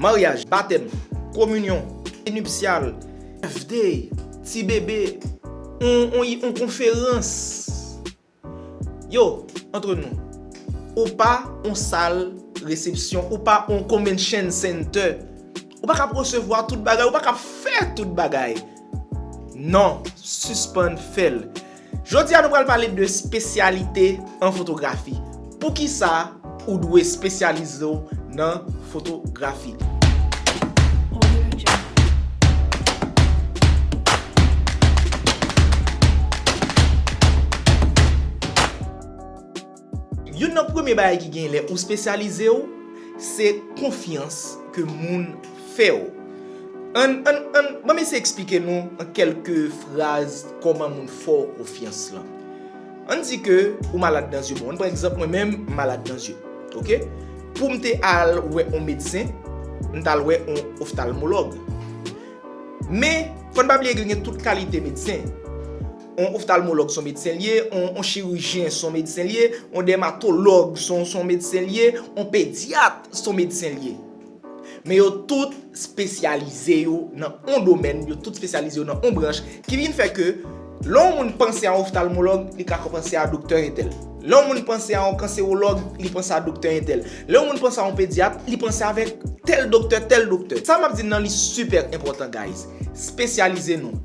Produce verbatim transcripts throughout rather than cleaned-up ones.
Maryaj, batèm, kominyon, nuptial, birthday, ti bebe, on, on, on konferans. Yo, antre nou, ou pa on sal resepsyon, ou pa on convention center. Ou pa kab resevwa tout bagay, ou pa kab fè tout bagay. Non, sispann fè l. Jodi a nou pral pale de spesyalite an fotografi. Poukisa ou dwe spesyalize w nan fotografi? Youn nan premye bagay ki gen lè ou spesyalize w, se konfyans ke moun fè w. Ann, ann, ann, ban m eseye eksplike nou an kèlke fraz kòman moun fè w konfyans lan. Ann di ke ou malad dan zye. Bon, ann pran egzanp, mwen menm, m malad dan zye. Oke? Pou m te al wè yon medsen, m t al wè yon oftalmològ. Men, fò n pa bliye ke gen tout kalite medsen. Yon oftalmològ se yon medsen l ye, yon, yon chirijyen se yon medsen l ye, yon dèmatològ se yon, se yon medsen l ye, yon pedyat se yon medsen l ye. Men yo tout spesyalize yo nan yon domèn, yo tout spesyalize yo nan yon branch, ki vin fè ke lè yon moun panse a yon oftalmològ, li ka panse a doktè entèl. Lè yon moun panse a yon kansewològ, li panse a doktè entèl. Lè yon moun panse a yon pedyat, li panse avèk tèl doktè, tèl doktè. Sa m ap di n nan li sipè enpòtan, guys. Spesyalize nou.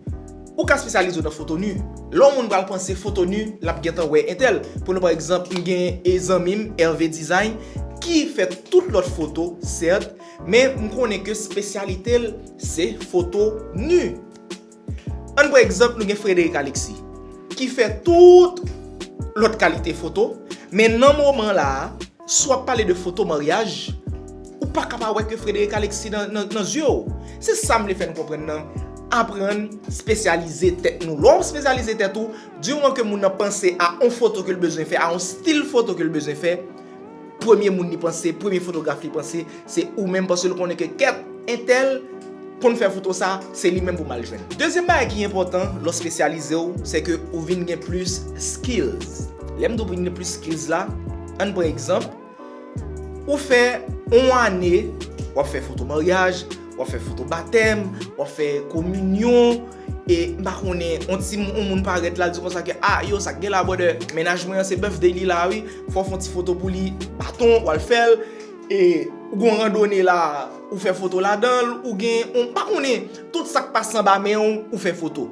Ou ka spesyalize w nan foto ni. Lè yon moun pral panse foto ni, l ap gentan wè entèl. Pou nou, pa egzanp, m gen e zanmi m, Hervé Design, ki fè tout lòt foto, sèt, men m konnen ke spesyalite l, se foto ni. Ann pran egzanp, nou gen Frédéric Alexis, ki fè tout lòt kalite foto, men nan moman la a, si w ap pale de foto maryaj, ou pa ka pa wè ke Frédéric Alexis nan, nan, nan zye w. Se sa m vle fè n konprann nan, aprann spesyalize tèt nou. Lè w ap spesyalize tèt ou, di moman ke moun nan panse a yon foto ke l bezwen fè, a yon stil foto ke l bezwen fè, premye moun li panse, premye fotograf li panse, se ou menm, paske l konnen ke kèt entèl konn fè foto sa, se li menm pou m al jwenn. Dezyèm bagay ki enpòtan lè w spesyalize w, se ke ou vin gen plis skills. Lè m di w vin gen plis skills la, ann pran egzanp, ou fè yon ane, w ap fè foto maryaj, w ap fè foto batèm, w ap fè kominyon, e m pa konnen, yon ti moun, yon moun parèt la, l di konsa ke, ah, yo, sa k gen la, brother, mennaj mwen an, se birthday li la, wi, fò w fè yon ti foto pou li, baton, w al fè l, e ou gen yon randone la, ou fè foto ladan l, ou gen, yon, m pa konnen, tout sa k pase anba men w, ou fè foto.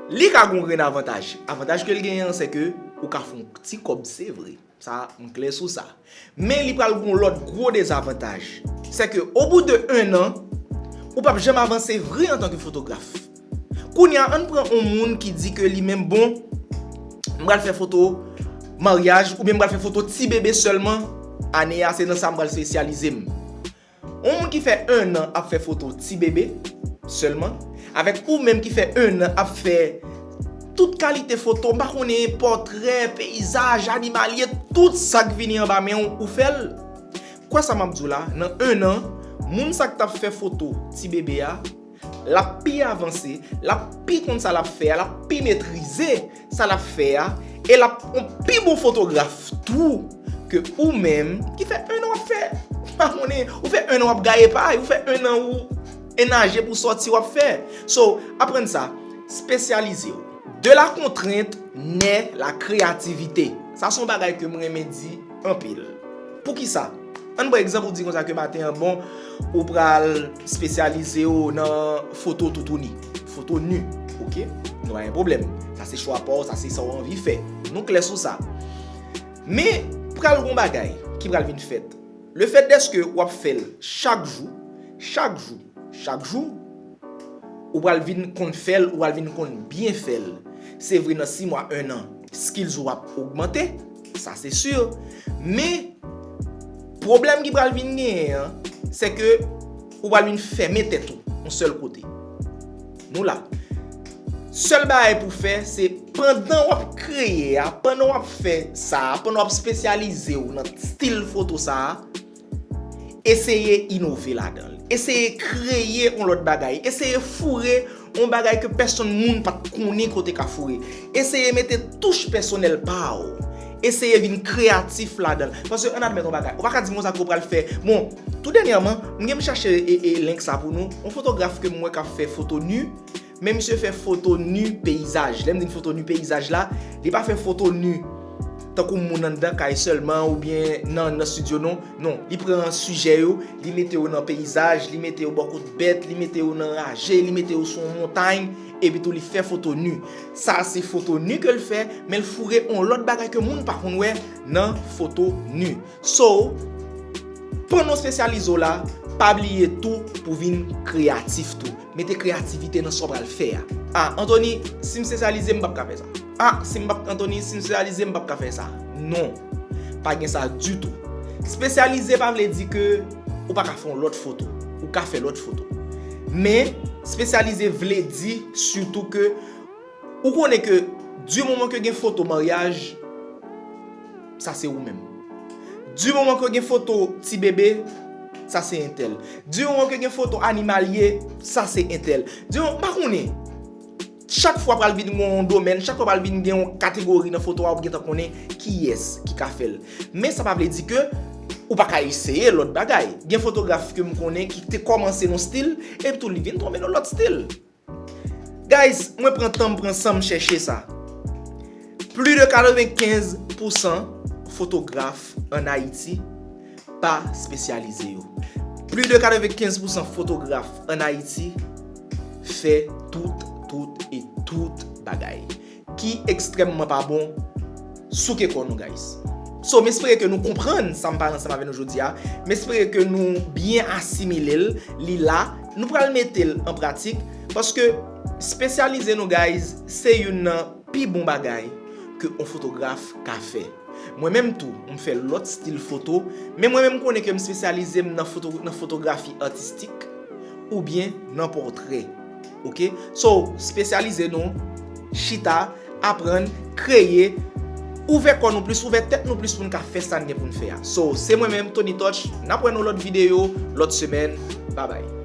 Li ka gen yon grenn avantaj. Avantaj ke l genyen an, se ke ou ka fè yon ti kòb, se vre. Sa, m klè sou sa. Men li pral gen yon lòt gwo dezavantaj. Se ke, au bout de un an, ou p ap janm avanse vre antanke fotograf. Kounye a, ann pran yon moun ki di ke li menm, bon, m pral fè foto maryaj, oubyen m pral fè foto ti bebe sèlman, ane a, se nan sa m pral espesyalize m. Yon moun ki fè un an ap fè foto ti bebe sèlman, avèk ou menm ki fè un an ap fè tout kalite foto, m pa konnen, pòtrè, peyizaj, animalye, tout sa k vini anba men w, ou fè l. Kwè sa m ap di w la, nan un an, moun sa k t ap fè foto ti bebe a, l ap pi avanse, l ap pi konn sa l ap fè a, l ap pi metrize sa l ap fè a, e l ap yon pi bon fotograf tou ke ou menm ki fè un an w ap fè, pa konnen, ou fè un an w ap gaye pay, ou fè un an ou ennaje pou sòti w ap fè. So, aprann sa, spesyalize w. De la contrainte naît la créativité. Sa se yon bagay ke m renmen di anpil. Poukisa? Ann pran egzanp, ou di konsa ke maten an, bon, ou pral espesyalize w nan foto toutouni. Foto ni, oke? Nou pa gen pwoblèm. Sa se chwa pa w, sa se sa w anvi fè. Nou klè sou sa. Men, pral gen yon bagay ki pral vin fèt. Le fait dèske w ap fè l chak jou, chak jou, chak jou, ou pral vin konn fè l, ou pral vin konn byen fè l. Se vre, nan sis mwa, un an, skills ou ap ogmante, sa se si. Men, pwoblèm ki pral vin genyen an, se ke ou pral vin fèmen tèt ou yon sèl kote. Nou la. Sèl bagay pou fè, se pandan w ap kreye a, pandan w ap fè sa a, pandan w ap espesyalize w nan stil foto sa a, eseye inove ladan l. Eseye kreye yon lòt bagay. Eseye foure yon bagay ke pèsonn moun pa t konnen ke w te ka foure. Eseye mete touch pèsonèl pa w. eseye vin kreyatif ladan l. Paske ann admèt yon bagay, ou pa ka di m konsa ke w pral fè. Bon, tou dènyèman, m gen m chache e, e link sa pou nou. Yon fotograf ke m wè k ap fè foto nu, men misye fè foto nu peyizaj. Lè m di n foto nu peyizaj la, li pa fè foto nu tankou moun anndan kay sèlman oubyen nan, nan estidyo non. Non, li pran sijè yo, li mete yo nan peyizaj, li mete yo bò kot bèt, li mete yo nan raje, li mete yo sou yon montay, epi tou li fè foto nu. Sa se foto nu ke l fè, men l foure yon lòt bagay ke moun pa konn wè nan foto nu. So, pandan w espesyalize w la, pa bliye tou pou vin kreyatif tou. Mete kreyativite nan sa w pral fè a. Ah, Anthony, si m espesyalize, m p ap ka fè sa. Ah, si m p ap, Anthony, si m espesyalize, m p ap ka fè sa. Non. Pa gen sa ditou. Espesyalize pa vle di ke ou pa ka fè yon lòt foto. Ou ka fè lòt foto. Men, espesyalize vle di sitou ke ou konnen ke di moman ke gen foto maryaj, sa se ou menm. Di moman ke gen foto ti bebe, sa se entèl. Di moman ke gen foto animalye, sa se entèl. Di moman, m pa konnen. Chak fwa pral vin gen yon domèn, chak fwa pral vin gen yon kategori nan foto a, w ap gentan konnen kiyès ki ka fè l. Men sa pa vle di ke ou pa ka eseye lòt bagay. Gen fotograf ke m konnen ki te kòmanse nan stil, epi tou li vin tonbe nan lòt stil. Guys, mwen pran tan m pran san m chèche sa. Plis de katrevenkenz pousan fotograf ann Ayiti pa espesyalize yo. Plis de katrevenkenz pousan fotograf ann Ayiti fè tout, tout e tout bagay ki ekstrèmman pa bon. Souke kò nou, guys. So, m espere ke nou konprann sa m pale ansanm avè nou jodi a. M espere ke nou byen asimile l, li la. Nou pral mete l an pratik, paske espesyalize nou, guys, se youn nan pi bon bagay ke yon fotograf ka fè. Mwen menm tou, m fè lòt stil foto, men mwen menm m konnen ke m espesyalize m nan foto, nan fotografi atistik oubyen nan pòtrè. Oke? So, espesyalize nou, chita, aprann, kreye, ouvè kò nou plis, ouvè tèt nou plis pou n ka fè sa n gen pou n fè a. So, se mwen menm, Tony Touch, n ap wè nan lòt videyo, lòt semèn. Babay.